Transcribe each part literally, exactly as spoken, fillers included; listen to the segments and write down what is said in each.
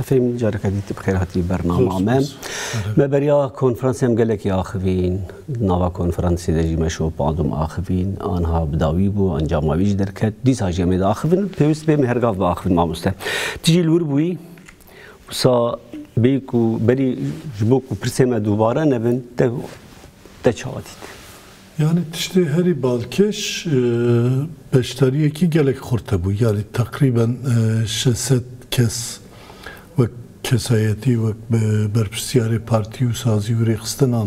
Fehmî, careke dî tu bi xêr hatî bernama me. Me beriya konferansê em gelekî axivîn. Di nava konferansê de jî me şopandum axivîn. Anha bi dawî bû, encama wî jî derket. Dîsa jî em ê diaxivin. Pêwîst bê me hergav biaxivin, mamoste. Tu jî li wir bûyî. Wisa bê ku berî ji bo ku pirsê me dubare nebin, te, te çawa dît? Yani tiştê herî balkêş, e, beşdariyekî gelek xurt hebû. Yani teqrîben, e, şeş sed kes wek kesayetî, wek be-, berpirsiyarê partî û sazî û rêxistinan,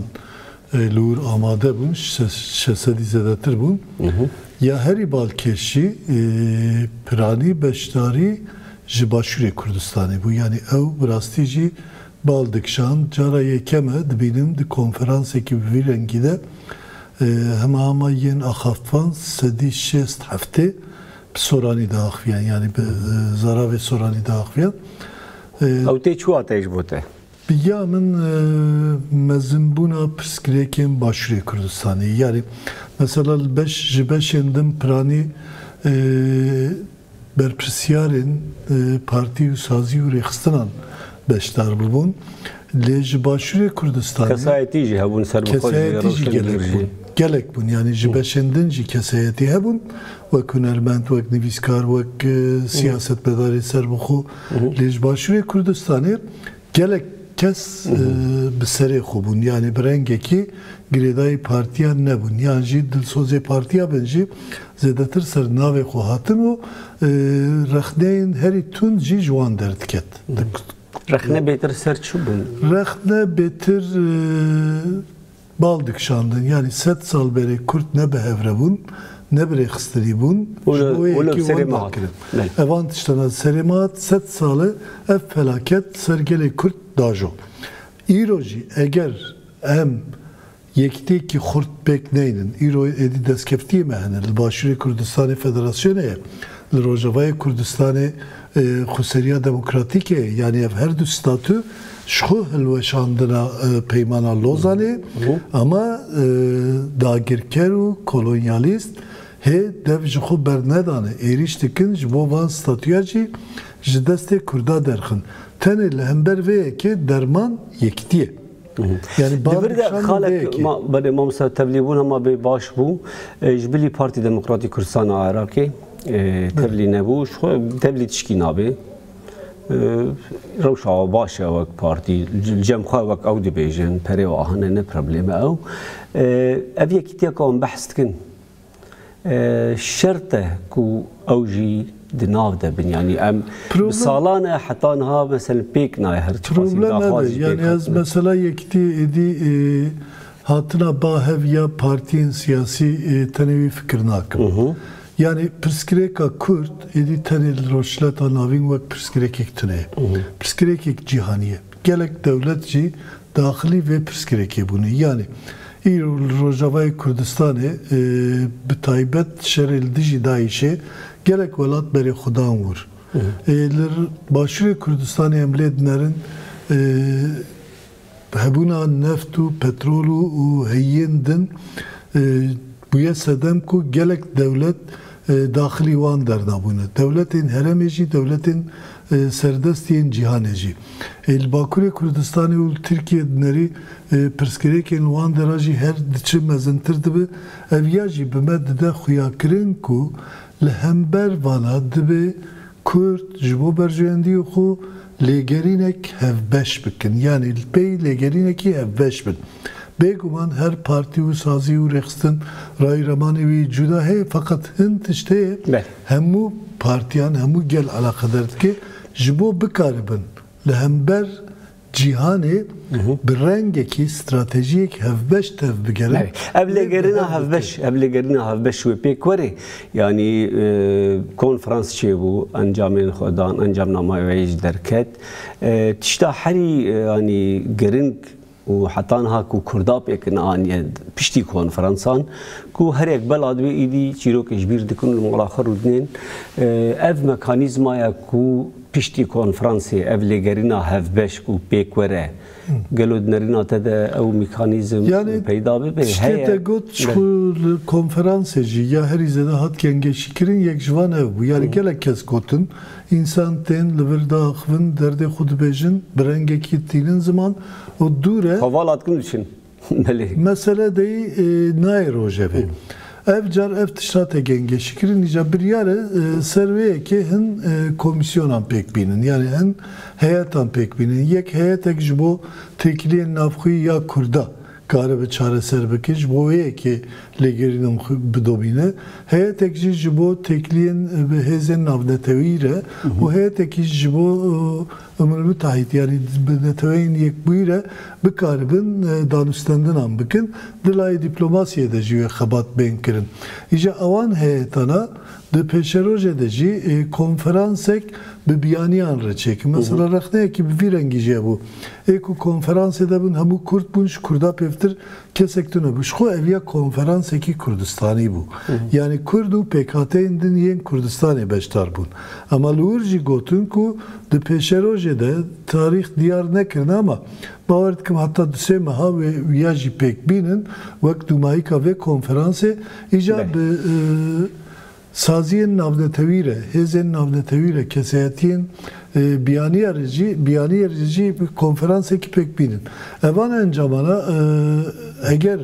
e, li wir amade bûn, şe-, şeş sedî zêdetir bûn. Hı hı. Ya herî balkêş jî, e, piranî beşdarî ji Başûrê Kurdistanê bû. Yani ew bi rastî jî bal dikişand. Cara yekem e dibînim di konferansekî bi vî rengî de, e, hema hema yên axafan sedî şêst heftê bi Soranî diaxiviyan, yani bi, e, zaravê Soranî diaxiviyan. E, Ew tê çi wateyê ji bo te? Bi ya min, e, mezinbûna pirsgirêkên Başûrê Kurdistanê. Yani mesela li beş, ji beşên din piranî, e, berpirsiyarên, e, partî û sazî û rêxistinan beşdar bibûn. Lê ji Başûrê Kurdistanê Kesayetî jî hebûn, serbixwe jî, kesayetî jî rewşenbîr gelek jî bûn. Gelek bûn. Yani ji Hı. beşên din jî kesayetî hebûn. Wek hunermend, wek nivîskar, wek, e, Hı. siyasetmedarê serbixwe. Hı hı. Lê ji Başûrê Kurdistanê gelek kes, Hı hı. e, bi serê xwe bûn. Yani bi rengekî girêdayî partiyan nebûn. Yan jî dilsozê partiya bin jî zêdetir ser navê xwe hatin û, e, rexneyên herî tund jî ji wan derdiket. Hı hı. Rexne bêtir ser çi bûn? Rexne bêtir, e, bal dikişandin. Yani sed sal berê Kurd ne bi hev re bûn, ne bi rêxistinî bûn. Wilo, Ji bo wilo yekî serê wan me hat. dakirin. Belê. Evan tiştana serê me hat, sed sal e ev felaket ser gelê Kurd dajo. Îro jî eger em yekîtiyekî xurt pêk neynin, îro êdî destkeftiyê me hene. Li Başûrê Kurdistanê federasyonê ye. Li Rojavayê Kurdistanê, e, xweseriya demokratîk e. Yani ev her du statû ji xwe hilweşandina, e, peymana Lozanê, Hı. ama, e, dagirker û kolonyalîst hê dev ji xwe bernedane. Êrîş dikin ji bo van statûya jî ji destê Kurda derxin. Tenê li hember vê yekê derman yekîtî ye. Hı hı. Yani Di vir de bavê xalek vê yekê. ma-, belê, mamosta, tevlîbûn hema bê baş bû. E, ji bilî Partî Demokratîk Kurdistan a Iraqê, e, tevlî nebû. Ji xwe tevlî tişkî nabê. E, rewşa we baş e wek partî. Li cem xwe wek ew dibêjin, perê we hene, ne probleme ew. E, ev yekîtiyeka em behs dikin. E, şert e ku ew jî di nav de bin. Yani em Problem bi salan e heta niha, mesela, pêk nayê her çiqasî Problem daxwaz ev e. jî Yani pêk ez hatin. mesela yekîtî êdî, e, hatina ba hev ya partiyên siyasî, e, tenê wî fikir nakim. Hı hı. Yani pirsgirêka Kurd êdî tenê li Rojhilata Navîn wek pirsgirêkek tune ye. Hı hı. Pirsgirêkek cîhanî ye. Gelek dewlet jî daxilî vê pirsgirêkê bûne. Yani îro li Rojavayê Kurdistanê, e, bi taybet şerê li dijî DAIŞê gelek welat berê xwe dan wir. Hı hı. E, li Başûrê Kurdistanê em lê dinerin, e, hebûna neft û petrol û, û heyîn din, e, bûye sedem ku gelek dewlet, e, daxilî wan dernabûne. Dewletên herêmê jî, dewletên, e, serdest yên cîhanê jî. E, li Bakurê Kurdistanê û li Tirkiye dinerî, e, pirsgirêkên li wan dera jî her diçe mezintir dibe. Ev ya jî bi me dide xuyakirin ku li hember vana dibe Kurd ji bo berjewendiyê xwe lêgerînek hevbeş bikin. Yanî li pey lêgerînekî hevbeş bin. Bêguman her partî û sazî û rêxistin rayî remanê wî cuda heye, feqet hin tişt heye Belê. hemû partiyan, hemû gel eleqedar dike ji bo bikaribin li hember cîhanê Hı hı. bi rengekî, stratejiyek hevbeş tev bigerin. Belê. Ev Lê lêgerîna bi hev hevbeş, bikin. ev lêgerîna hevbeş wê pêk were. Yanî, e, konferans çêbû, encamên xwe dan, encamnama wê jî derket. E, tişta herî, e, yanî giring û heta niha ku Kurda pêk neaniye piştî konferansan, ku her yek bela dibê îdî çîrokê ji bîr dikin û li mala xwe rûdinên, e, ev mekanîzmaya ku piştî konferansê ev lêgerîna hevbeş ku pêk were, gelo di nerîna te de ew mekanîzm Yani peyda bibe? Tiştê Heye. Te got ji Be- xwe li konferansê jî ya herî zêde hat gengeşîkirin, yek ji van ev bû. Yani gelek kes gotin, însan tên li vir diaxivin, derdê xwe dibêjin, bi rengekî tînin ziman û dûr e. Hevala dikin diçin. Belê. Mesele dey, e, nayê rojevê. Ev car ev tişta te gengeşî kirin, îca biryar e, e, ser wê yekê hin, e, komîsyonan pêk bînin. Yani hin heyetan pêk bînin. Yek heyetek ji bo têkiliyên navxweyî ya Kurda karibe çareser bike. Ji bo wê yekê lêgerînan xwe bidomîne. Heyetek jî ji bo têkiliyên, e, bi hêzên navnetewî re û heyetekî ji bo, e, Umemî Mitahîd, yanî bi Neteweyên Yekbûyî re bikaribin, e, danûstendinan bikin. Di layê dîplomasiyê de jî wê xebat bên kirin. Îja ewan heyetana di pêşerojê de jî, e, konferansek bi biyaniyan re çêkin. Mesela rexneyekî bi vî rengî jî hebû. Ê ku konferansê de bûn, hemû Kurd bûn, ji Kurda pêvtir kesek tune bû. Ji xwe ev ya konferansekî Kurdistanî bû. Yanî Kurd û pêkhateyên din yên Kurdistanê beşdar bûn. Ema li wir jî gotin ku di pêşerojê de tarîx diyar nekirine, ama bawer dikim heta du sê meha wê ya jî pêk bînin, wek dûmayîka vê konferansê, îca Belê. bi, e, saziyên navnetewî re, hêzên navnetewî re, kesayetiyên, e, biyaniya re jî, biyaniyê re jî konferansekî pêk bînin. Evan encamana, e, eger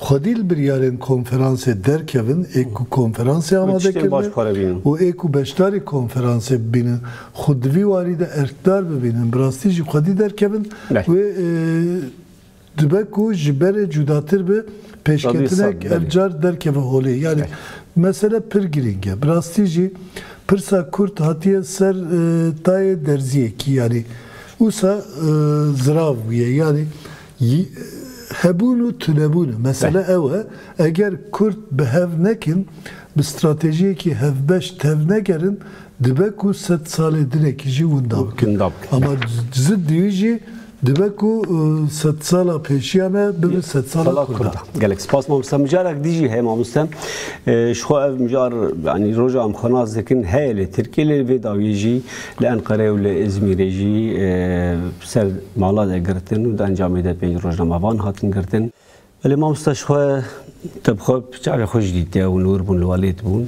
xwedî li biryarên konferansê derkevin, ê ku konferansê amade kirine û ê ku beşdarî konferansê bibînin, xwe di vî warî de erkdar bibînin, bi rastî jî xwedî derkevin, Belê. wê, e, Dibe ku ji berê cudatir bi, pêşketinek Tabii, ev belê. car derkeve holê. Yani Belê. mesele pir girîng e. Bi rastî jî pirsa Kurd hatiye ser, e, tayê derziyekî. Yani usa, e, zirav bûye. Yani yi-, hebûn û tunebûn e. Mesele Belê. ew e. Eger Kurd bi hev nekin, bi stratejiyekî hevbeş tev negerin, dibe ku sed salê dinekî jî winda bikin. Winda bikin. Ama ziddî wî jî dibe ku, e, sed sala pêşiya me bibe sed sala Sala Kurda. Kurda. Gelek spas mamoste. Mijarek dî jî heye mamoste. E, ji xwe ev mijar, yanî roja em xwe nas dikin, heye li Tirkiyê, lê vê dawiyê jî li Enqerê û li Îzmîrê jî, e, ser mala de girtin û di encamê de pênc rojnamevan hatin girtin. Belê mamoste, ji xwe te bi xwe çavê xwe jî dîtiye hûn li wir bûn, li welêt bûn.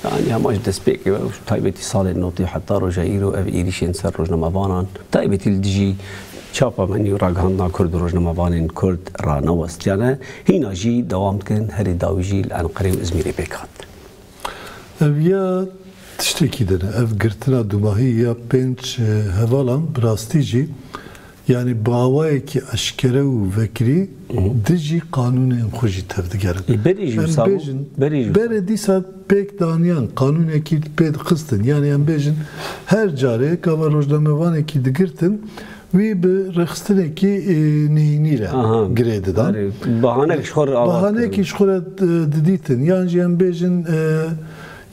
Yanî hema ji destpêkê ve û taybetî salên notî heta roja îro ev êrîşên ser rojnamevanan, taybetî li dijî çapa me nî û ragihandina Kurd û rojnamevanên Kurd ranewestiyane, hîna jî dewam dikin, herî dawî jî li Enqerê û Îzmîrê pêk hat. Ev ya tiştekî din e. Ev girtina dumahî ya pênc, e, hevalan bi rastî jî, yanî bi awayekî eşkere û vekirî Hı hı. dijî qanûnên xwe jî tevdigerin. Ê, berî jî Em wisa bû, bêjin, berî jî wisa. berê dîsa pêk daniyan, qanûnekî pê dixistin. Yanî em bêjin her carê gava rojnamevanekî digirtin, wî bi rêxistinekî, e, nehînî re Aha. girê didan. Erê, bahanek ji xwe re ava Bahanekî dikirin. ji xwe re, e, didîtin. Yan jî em bêjin, e,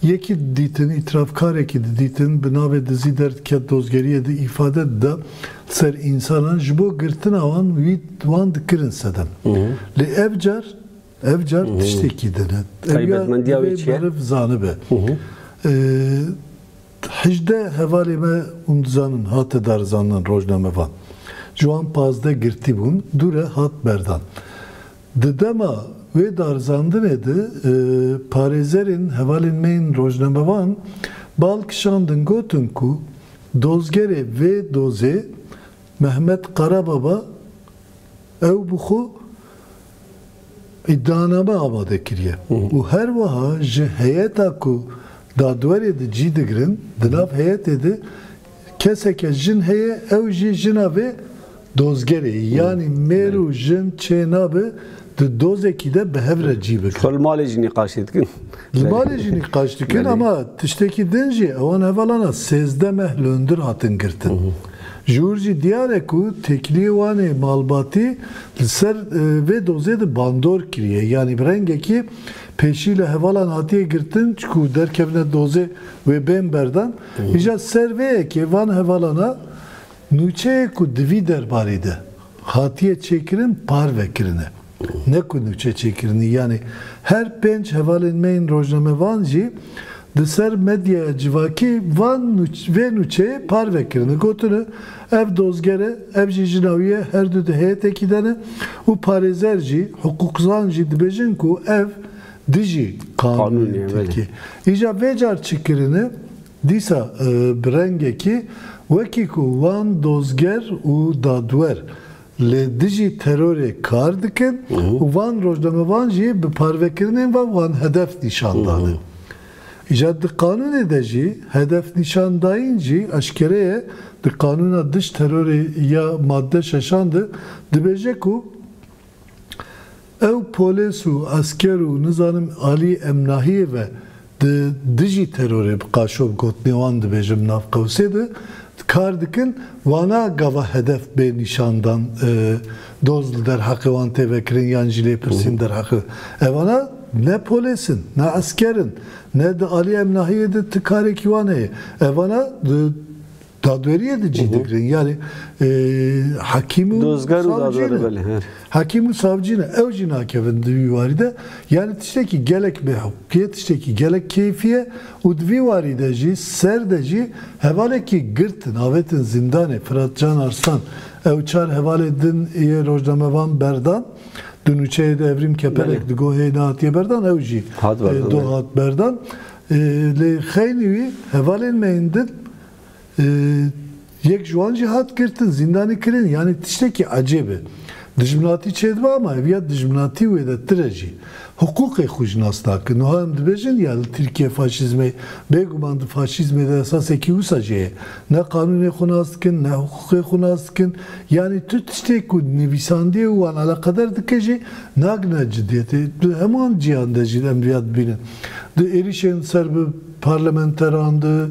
yekî didîtin, îtirafkarekî didîtin, bi navê dizî derdiket dozgeriyê de îfade dida ser însanan, ji bo girtina wan wî wan dikirin sedem. Hı hı. Lê ev car, ev car Hı hı. tiştekî din e. Ev ya Taybetmendiya wê divê çi ye? meriv zanibe. Hı hı. E, Hejdeh hevalê me, hûn dizanin, hate darizandin rojnamevan. Ji wan pazdeh girtî bûn, dû re hat berdan. Di dema wê darizandinê de, e, parêzerên hevalên me yên rojnamevan bal kişandin, gotin ku dozgerê vê dozê Mehmet Karababa ew bi xwe îdianame amade kiriye. Hı hı. Û her wiha ji heyeta ku dadwerê de cî digirin, di nav heyetê de keseke jin heye, ew jî jina vê dozgerê. Hı. Yanî mêr û jin çê nabe di dozekî de bi hev re cî bigirin. Xwe li malê jî nîqaşê dikin. Li malê jî nîqaş dikin, Belê. ama tiştekî din jî ewan hevalana sêzdeh meh li hundir hatin girtin. Hı hı. Ji wir jî diyar e ku têkiliyê wan ê malbatî li ser, e, vê dozê de bandor kiriye. Yanî bi rengekî pêşî li hevalan hatiye girtin, çiku derkevine dozê wê bên berdan. Hı. Îja ser vê yekê van hevalana nûçeyê ku di vî derbarê de hatiye çêkirin, parve kirine. Ne ku nûçe çêkirinî, yanî her pênc hevalên me yên rojnamevan jî Di ser medyaya civakî van nûç-, vê nûçeyê parve kirine. Gotine, ev dozger e, ev jî jina wî ye, her du di heyetêkî de ne û parêzer jî, hiqûqzan jî dibêjin ku ev dijî qanûnê Qanûnê ye, belê. Tirkiyê. Îja vê car çi kirine, dîsa, e, bi rengekî wekî ku wan dozger û dadwer li dijî terorê kar dikin Hı hı. û van rojnamevan jî bi parvekirinên ve wan hedef nîşan Hı hı. dane. Îca di qanûnê de jî hedef nîşandayîn jî eşkere ye, di qanûna dij terorê ya madde şeşan de dibêje ku ew polês û esker û nizanim alî emnahiyê ve di dijî terorê bi qaşo bi gotinê wan dibêjim nav qewsê de kar dikin, wana gava hedef bê nîşandan, e, doz li derheqê wan tê vekirin yan jî lêpirsîn derheqê. Evana ne polês in, ne esker in, ne di alî emnahiyê de ti karekî wan heye. Evana di dadweriyê de cî digirin. Yani, e, hekîm û Dozger û savcî dadwer, ne. Belê, he. Hekîm û savcî ne. Ew jî nakevin di wî warî de. Yani tiştekî gelek bêhiqûqî ye, tiştekî gelek keyfî ye û di vî warî de jî, ser de jî hevalekî girtin, avêtin zîndanê, Firat Can Arslan. Ew çar hevalê din yê rojnamevan berdan. Di nûçeyê de Evrîm Kepelek Belê. Digo hê nehatiye berdan, ew jî, Hat e, berdan, do belê. Hat berdan. E, lê xeynî wî hevalên me yên din, e, yek ji wan jî hat girtin, zîndanî kirin. Yani tiştekî ecêb e. Dijminatî çêdibe ama ev ya dijminatî wê de tire jî. Hiqûqê xwe jî nas nakin. Niha em dibêjin ya li Tirkiye faşîzmê, bêguman di faşîzmê de esasekî wisa jê ye. Ne qanûnê xwe nas dikin, ne hiqûqê xwe nas dikin. Yani tu tiştê ku nivîsandiye û wan eleqeder dike jî nagine cidiyetê. Di heman cihan de jî em viya dibînin. Di êrîşên ser bi parlamenteran de,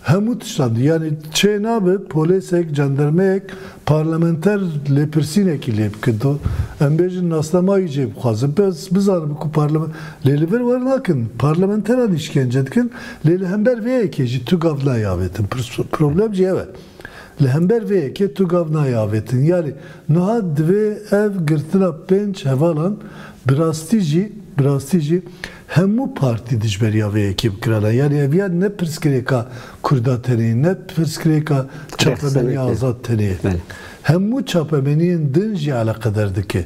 hemû tiştan de. Yani çê nabe polêsek, cendermeyek parlamenter lêpirsînekî lê bike. Do-, em bêjin nasnama wî jê bixwazin. Bes bizanibe ku parlament-, lê li vir wernakin. Parlamenteran îşkence dikin. Lê li hember vê yekê jî tu gav nayê avêtin. Pir-, problem jî ev e. Li hember vê yekê tu gav nayê avêtin. Yani niha divê ev girtina pênc hevalan bi rastî jî, bi rastî jî hemû partî dijberiya vê yekê bikirana. Yani ev ya ne pirsgirêka Kurda tenê, ne pirsgirêka çapemeniya Rêxistineke. Azad tenê. Belê. Hemû çapemeniyên din jî eleqeder dike.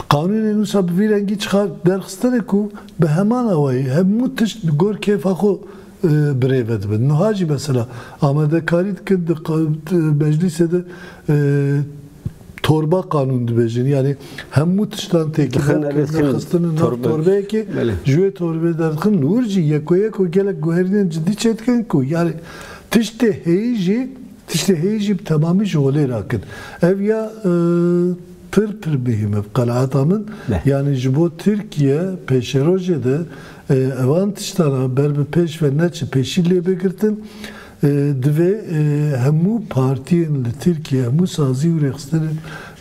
Qanûnên wisa bi vî rengî çiqa derxistine ku bi heman awayî hemû tişt bi gor kêfa xwe, e, birêve dibin. Niha jî mesela amadekarî dikin di qa-, di meclîsê de, e, torba qanûn dibêjin. Yani hemû tiştan têkî Dixin, derkirine, dixin xistine nav torbe. Torbeyekê, Belê. Ji wê torbê derdixin. Li wir jî yeko yeko gelek guherînên cidî çêdikin ku yani tiştê heyî jî, tiştê heyî jî bi temamî ji holê rakin. Ev ya, e, pir pir muhîm e bi qenaeta min. Belê. Yani ji bo Tirkiye pêşerojê de, e, evan tiştana ber bi pêş ve neçe pêşî lê bigirtin. E, divê, e, hemû partiyên li Tirkiye, hemû sazî û rêxistinên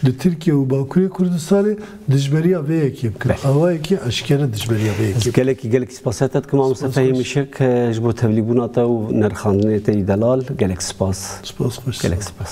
li Tirkiye û Bakurê Kurdistanê dijberiya vê yekê bikin. Belê. Awayekî eşkere dijberiya vê yekê bikin. Gelekî, gelekî spasiya te dikim, mamoste Spas Fehîm xweş. Îşek, e, ji bo tevlîbûna te û nirxandinê te yî delal. Gelek spas. Spas xweş. Gelek spas.